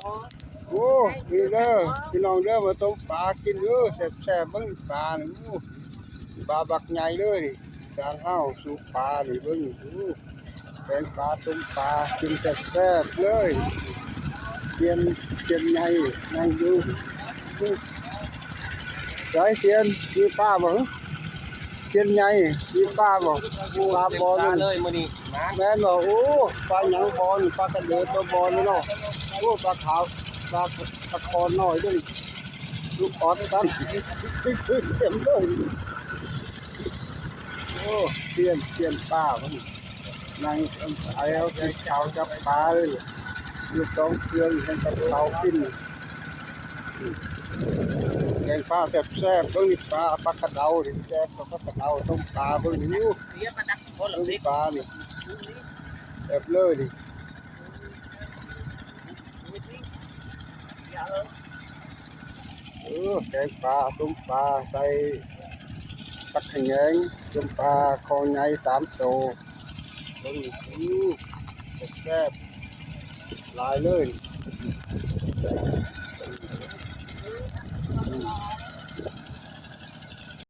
ໂອ້ ນີ້ເດີພີ່ນ້ອງເດີ ມາຕົ້ມປາກິນເດີ ແຊບໆ ເບິ່ງປານີ້ ໂອ້ ປາບັກໃຫຍ່ເລີຍນີ້ ສານເຮົາສູບປານີ້ ເບິ່ງ ໂອ້ ແກງປາ ຕົ້ມປາ ກິນແຊບໆ ເລີຍ ຊຽນ ຊຽນໃຫຍ່ນັ່ງຢູ່ ໃສຊຽນ ມີປາບໍ່? ຊຽນໃຫຍ່ ມີປາບໍ່? ປາບໍ່ ເຕັມຕາເລີຍມື້ນີ້ ແມ່ນບໍ່? ໂອ້ ປາຫຍັງບໍ່ນີ້? ປາກະເດີດບໍ່ນີ້ເນາະ? ໂອ້ ປາຂາວ ປາ ປາຄອນນ້ອຍເດ້ ລູກອອດກັນ ເຕັມເລີຍ ໂອ້ ຊຽນ ຊຽນປາ ນັ່ງແອວກິນເຂົ້າກັບປາເລີຍ ຢູ່ກອງເຄື່ອງ ເຮັດກັບເຂົ້າກິນ ແກງປາແຊບໆ ເບິ່ງນີ້ປາ ປາກະເດົານີ້ ແກງປາກະເດົາ ຕົ້ມປາ ເບິ່ງນີ້ ເສຍປາດັກຄົນລະເພັດ ເບິ່ງປານີ້ ແຊບເລີຍນີ້ ເອີ ແກງປາ ຕົ້ມປາ ໃສ່ຜັກຂະແຍງ ຕົ້ມປາຄໍໃຫຍ່ສາມໂຕ ເບິ່ງ ອື ແຊບໆ ຫຼາຍເລີຍ.